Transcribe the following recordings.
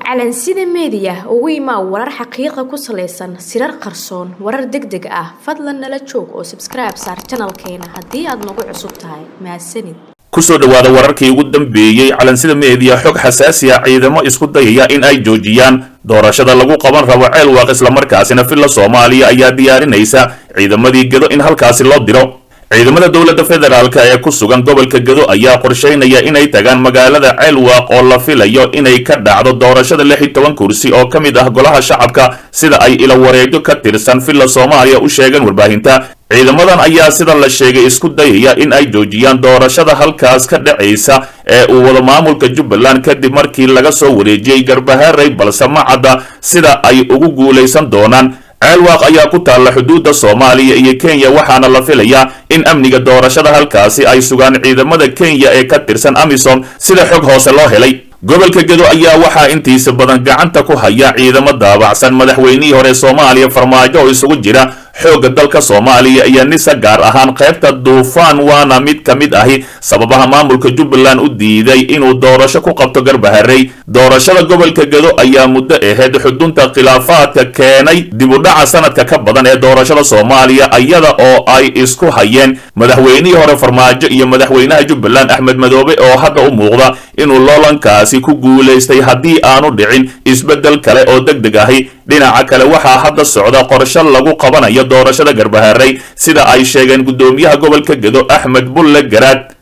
Calansida Meediya ugu imaa warar xaqiiqa ku salaysan sirar qarsoon, warar degdeg ah. Fadlan nala joog oo subscribe saar channelkeena haddii aad nagu cusub tahay. Mahadsanid. Kusoo dhawaada wararkii ugu dambeeyey Calansida Meediya. Xog xasaasi ah: ciidamo isku dayaya in ay joojiyaan doorashada lagu qaban rabo Ceelwaaq, islamarkaasina Villa Soomaaliya ayaa diyaarinaysa ciidamadii Gedo in halkaasi loo diro. Ciidamada dowladda federaalka ee ku sugan gobolka Gedo ayaa qorsheynaya inay tagaan magaalada Ceelwaaq oo la filayo inay ka dhacdo doorashada 16 kursi oo ka mid ah golaha shacabka, sida ay ilo wareegyo ka tirsan Villa Soomaaliya u sheegeen warbaahinta. Ciidamadan ayaa sida la sheegay isku dayaya in ay joojiyaan doorashada halkaas ka dhacaysa ee uu wado maamulka Jubbaland kadib markii laga soo wareejiyey Garbaharey, balse ma cadda sida ay ugu guulaysan doonaan. Ceelwaaq ayaa ku taalla xuduudda Soomaaliya iyo Kenya, waxaana la filayaa in amniga doorashada halkaasi ay sugaan ciidamada Kenya ee ka tirsan AMISOM, sida xog hoose loo helay. Gobolka Gedo ayaa waxaa intiisa badan gacanta ku haya ciidamo daabacsan madaxweynihii hore Soomaaliya Farmaajo oo isugu jira xoogga dalka Soomaaliya iyo NISA, gaar ahaan qaybta Duufaan, waana mid ka mid ahi sababaha maamulka Jubbaland u diiday inuu doorasho ku qabto Garbaharey. Doorashada gobolka Gedo ayaa muddo ahayd xudunta khilaafaadka keenay dibudhaca sanadka ka badan ee doorashada Soomaaliya, iyada oo ay isku hayeen madaxweynihii hore Farmaajo iyo madaxweynaha Jubbaland Axmed Madoobe, oo hadda u muuqda inuu loolankaasi ku guulaystay haddii aanu dhicin isbeddel kale oo deg deg ahi. Dhinaca kale, waxaa hadda socda qorshe lagu qabanayo doorashada Garbaharey, sida ay sheegeen guddoomiyaha gobolka Gedo Axmed Bulle Garaad,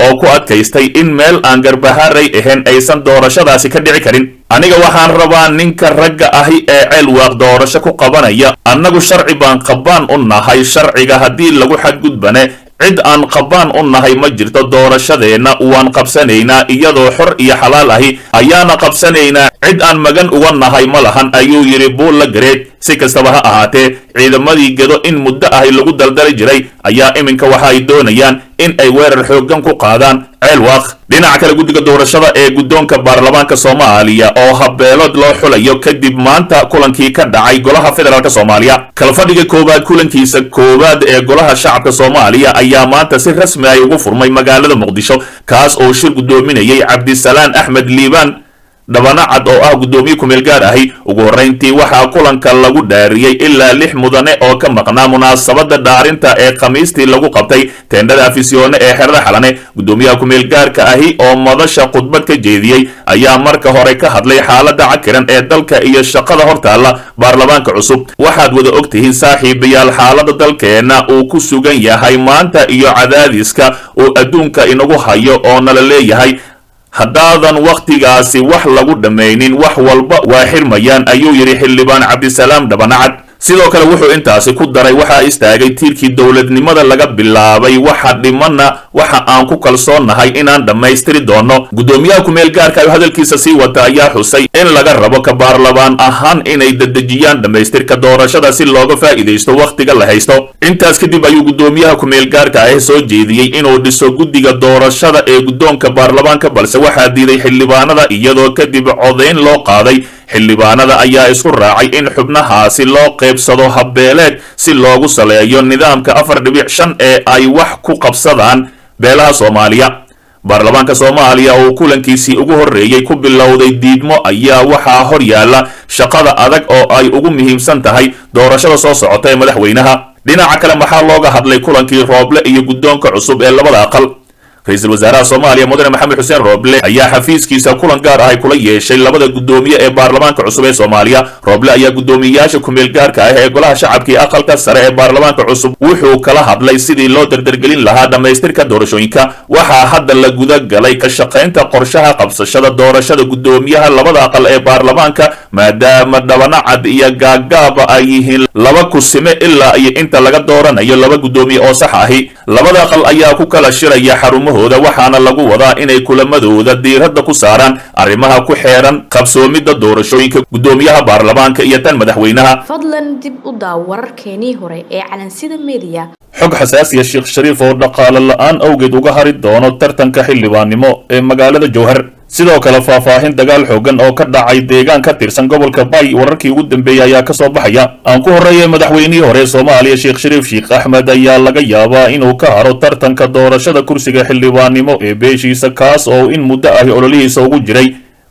oo ku adkaystay in meel aan Garbaharey ahayn aysan doorashadaasi ka dhici karin. "Aniga waxaan rabaa ninka ragga ahi ee Ceelwaaq doorasho ku qabanaya. Annagu sharci baan qabaan u nahay, sharciga haddii lagu xadgudbane cid aan qabaan u nahay ma jirto. Doorashadeenna waan qabsanaynaa, iyadoo xor iyo xalaal ahi ayaana qabsanaynaa, cid aan magan uga nahay ma lahan," ayuu yidhi Buulla Gareed. Si kastaba ha ahaatee, ciidamadii Gedo in muddo ahi lagu daldali jiray ayaa iminka waxa ay doonayaan in ay weerar xooggan ku qaadaan Ceelwaaq. Dhinaca kale, guddiga doorashada ee guddoonka baarlamaanka Soomaaliya oo habbeelood loo xulayo kadib maanta kulankii ka dhacay golaha federaalk Soomaaliya. Kalfadhiga koowaad kulankiisa koowaad ee golaha shacabka Soomaaliya ayaa maanta si rasmi ay ugu furmay magaalada Muqdisho, kaas oo shir guddoominayay Cabdisalaan Axmed Liibaan Dhabanacad oo ah guddoomiye kumeel gaar ahi. Ugu horrayntii waxaa kulanka lagu dhaariyey ilaa lix mudane oo ka maqnaa munaasabadda dhaarinta ee Khamiistii lagu qabtay teendhada Afisyoone ee xerada Xalane. Guddoomiyaha kumeel gaarka ahi oo madasha khudbad ka jeediyey ayaa marka hore ka hadlay xaaladda cakiran ee dalka iyo shaqada hortaalla baarlamaanka cusub. "Waxaad wada og tihiin, saaxiibayaal, xaaladda dalkeenna uu ku sugan yahay maanta iyo cadaadiska uu adduunka inagu hayo oo nala leeyahay haddaadan wakhtigaasi wax lagu dhammaynin wax walba waa xirmayaan," ayuu yidhi xildhibaan Cabdisalaam Dhabanacad. Sidoo kale wuxuu intaasi ku daray: "Waxaa istaagay tiirkii dowladnimada laga bilaabay, waxa dhimanna waxa aan ku kalsoonnahay inaan dhammaystiri doono." Guddoomiyaha kumeel gaarka oo hadalkiisa sii wata ayaa xusay in laga rabo ka baarlamaan ahaan inay dedejiyaan dhammaystirka doorashada si looga faa'iidaysto wakhtiga la haysto. Intaas kadib ayuu guddoomiyaha kumeel gaarka ah soo jeediyey inuu dhiso guddiga doorashada ee guddoonka baarlamaanka, balse waxaa diiday xildhibaanada, iyadoo kadib codayn loo qaaday. Xildhibaanada ayaa isku raacay in xubnahaasi loo qaybsado habbeeleed si loogu saleeyo nidaamka 4.5 ee ay wax ku qabsadaan beelaha Soomaaliya. Baarlamaanka Soomaaliya oo kulankiisii ugu horreeyey ku bilowday diidmo ayaa waxaa hor yaalla shaqada adag oo ay ugu muhiimsan tahay doorashada soo socota ee madaxweynaha. Dhinaca kale, maxaa looga hadlay kulankii Rooble iyo guddoonka cusub ee labada aqal? Ra-iisul wasaaraha Soomaaliya mudane Maxamed Xuseen Rooble ayaa xafiiskiisa kulan gaar ah ay kula yeeshay labada guddoomiye ee baarlamaanka cusub ee Soomaaliya. Rooble ayaa guddoomiyeyaasha kumeel gaarka ah ee golaha shacabka iyo aqalka sare ee baarlamaanka cusub wuxuu kala hadlay sidii loo dardargelin lahaa dhammaystirka doorashooyinka. "Waxaa hadda la guda galay ka shaqaynta qorshaha qabsashada doorashada guddoomiyaha labada aqal ee baarlamaanka, maadaama Dhabanacad iyo Gaagaaba ay yihiin laba kusime ilaa iyo inta laga dooranayo laba guddoomiye oo sax ahi. Labada aqal ayaa ku kala shiraya xarumahooda, waxaana lagu wadaa inay kulamadooda diiradda ku saaraan arrimaha ku xeeran qabsoomidda doorashooyinka guddoomiyaha baarlamaanka iyo tan madaxweynaha." Fadlan dib u daaw wararkeenii hore ee Calansida Meediya. Xog xasaasiya: Sheekh Shariif oo dhaqaale la-aan awgeed uga hari doono tartanka xildhibaannimo ee magaalada Jowhar. Sidoo kale faahfaahin dagaal xooggan oo ka dhacay deegaan ka tirsan gobolka Bay. Wararkii ugu dambeeyey ayaa kasoo baxaya. Aan ku horreeyay, madaxweynihii hore Soomaaliya Sheekh Shariif Sheekh Axmed ayaa laga yaabaa inuu ka haro tartanka doorashada kursiga xildhibaannimo ee beeshiisa, kaas oo in muddo ahi ololihiisa ugu jiray.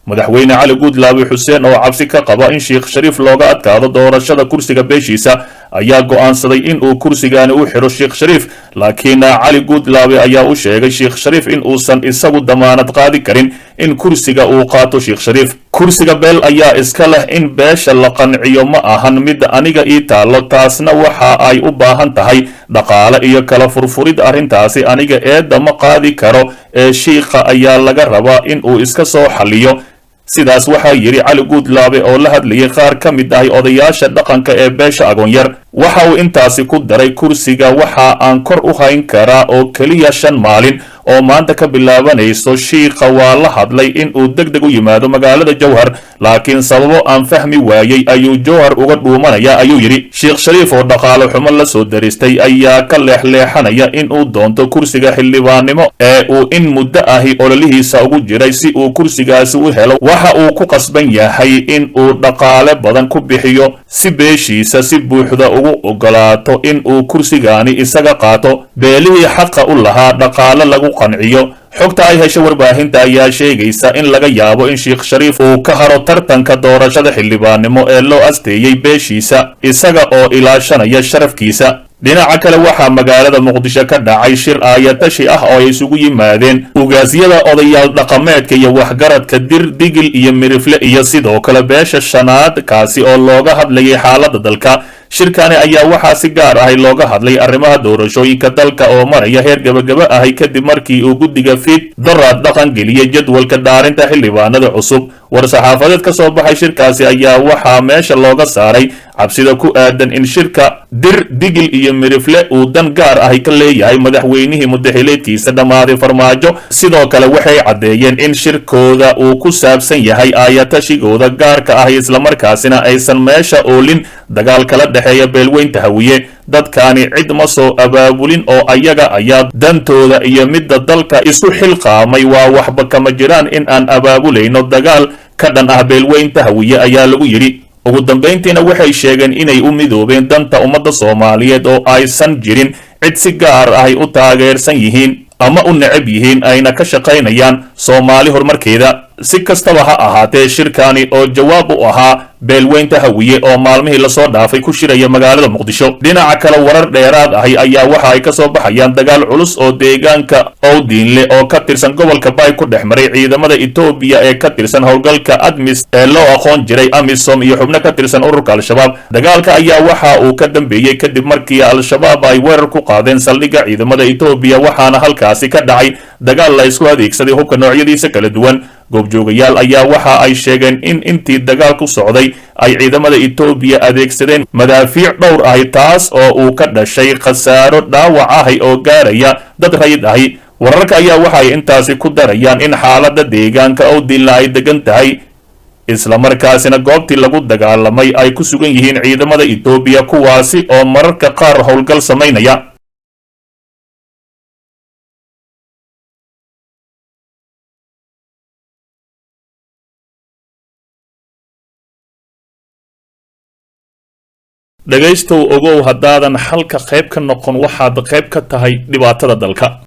Madaxweyne Cali Guudlaabe Xuseen oo cabsi ka qaba in Sheekh Shariif looga adkaado doorashada kursiga beeshiisa ayaa go'aansaday in uu kursigaani u xiro Sheekh Shariif, laakiin Cali Guudlaabe ayaa u sheegay Sheekh Shariif in uusan isagu damaanad qaadi karin in kursiga uu qaato Sheekh Shariif. Kursiga beel ayaa iska leh, in beesha la qanciyo ma ahan mid aniga ii taallo, taasna waxa ay u baahan tahay dhaqaale iyo kala furfurid. Arrintaasi aniga eedda ma qaadi karo ee shiikha ayaa laga rabaa in uu iska soo xalliyo. Sidaas waxaa yidhi Cali Guudlaabe oo la hadlayay qaar ka mid ahi odayaasha dhaqanka ee beesha Agoonyar. Waxa uu intaasi ku daray, kursiga waxa aan kor u hayn karaa oo keliya 5 maalin oo maanta ka bilaabanayso. Shiikha waa la hadlay in uu deg deg u yimaado magaalada Jowhar, laakiin sababo aan fahmi waayey ayuu Jowhar uga dhuumanaya, ayuu yidhi. Sheekh Shariif oo dhaqaale xumo la soo daristay ayaa ka leexleexanaya in uu doonto kursiga xildhibaannimo ee uu in muddo ahi ololihiisa ugu jiray. Si uu kursigaasi u helo, waxa uu ku qasban yahay in uu dhaqaale badan ku bixiyo si beeshiisa si buuxda ugu ogolaato in uu kursigaani isaga qaato, beelihii xaqa u lahaa dhaqaale lagu qanciyo. Xogta ay hesho warbaahinta ayaa sheegaysa in laga yaabo in Sheekh Shariif uu ka haro tartanka doorashada xildhibaannimo ee loo asteeyey beeshiisa, isaga oo ilaashanaya sharafkiisa. Dhinaca kale, waxaa magaalada Muqdisho ka dhacay shir aayatashi ah oo ay isugu yimaadeen ugaasyada, odayaal dhaqameedka iyo waxgaradka Dir, Digil iyo Mirifle iyo sidoo kale beesha shanaad, kaasi oo looga hadlayay xaaladda dalka. Shirkani ayaa waxaa si gaar ahi looga hadlay arrimaha doorashooyinka dalka oo maraya heer gebagaba ahi, kadib markii uu guddiga FID doraad dhaqan geliyey jadwalka dhaarinta xildhibaanada cusub. War-saxaafadeed ka soo baxay shirkaasi ayaa waxaa meesha looga saaray cabsida ku aadan in shirka Dir, Digil iyo Mirifle uu dan gaar ahi ka leeyahay madaxweynihii mudaxileedkiisa dhammaaday Farmaajo. Sidoo kale waxay caddeeyeen in shirkooda uu ku saabsan yahay aayatashigooda gaarka ahi, islamarkaasina aysan meesha oolin dagaal kala dhexeeya beelweynta Hawiye. Dadkaani cid ma soo abaabulin oo ayaga ayaa dantooda iyo midda dalka isu xilqaamay. Waa waxba kama jiraan in aan abaabulayno dagaal ka dhan ah beelweynta Hawiye, ayaa lagu yidhi. Ugu dambayntiina waxay sheegeen inay u midoobeen danta ummadda Soomaaliyeed oo aysan jirin cid si gaar ahy u taageersan yihiin ama u necab yihiin, ayna ka shaqaynayaan Soomaali horumarkeeda. Si kastaba ha ahaatee, shirkani oo jawaab u ahaa beelweynta Hawiye oo maalmihii lasoo dhaafay ku shiraya magaalada Muqdisho. Dhinaca kale, warar dheeraad ahi ayaa waxa ay ka soo baxayaan dagaal culus oo deegaanka Owdiinle oo ka tirsan gobolka Bay ku dhex maray ciidamada Etoobiya ee ka tirsan howlgalka ADMIS ee loo aqoon jiray AMISOM iyo xubno ka tirsan ururka Al-Shabaab. Dagaalka ayaa waxa uu ka dambeeyey kadib markii Al-Shabaab ay weerar ku qaadeen saldhigga ciidamada Etoobiya, waxaana halkaasi ka dhacay dagaal la isku adeegsaday hubka noocyadiisa kala duwan. Goobjoogayaal ayaa waxa ay sheegeen in intii dagaalku socday ay ciidamada Etoobiya adeegsadeen madaafiic dhowr ahi, taas oo uu ka dhashay khasaaro dhaawac ahi oo gaaraya dad rayid ahi. Wararka ayaa waxa ay intaasi ku darayaan in xaaladda deegaanka Owdinla ay degan tahay, islamarkaasina goobtii lagu dagaalamay ay ku sugan yihiin ciidamada Etoobiya, kuwaasi oo mararka qaar howlgal samaynaya. Dhegaystow, ogow haddaadan xalka qayb ka noqon waxaad qayb ka tahay dhibaatada dalka.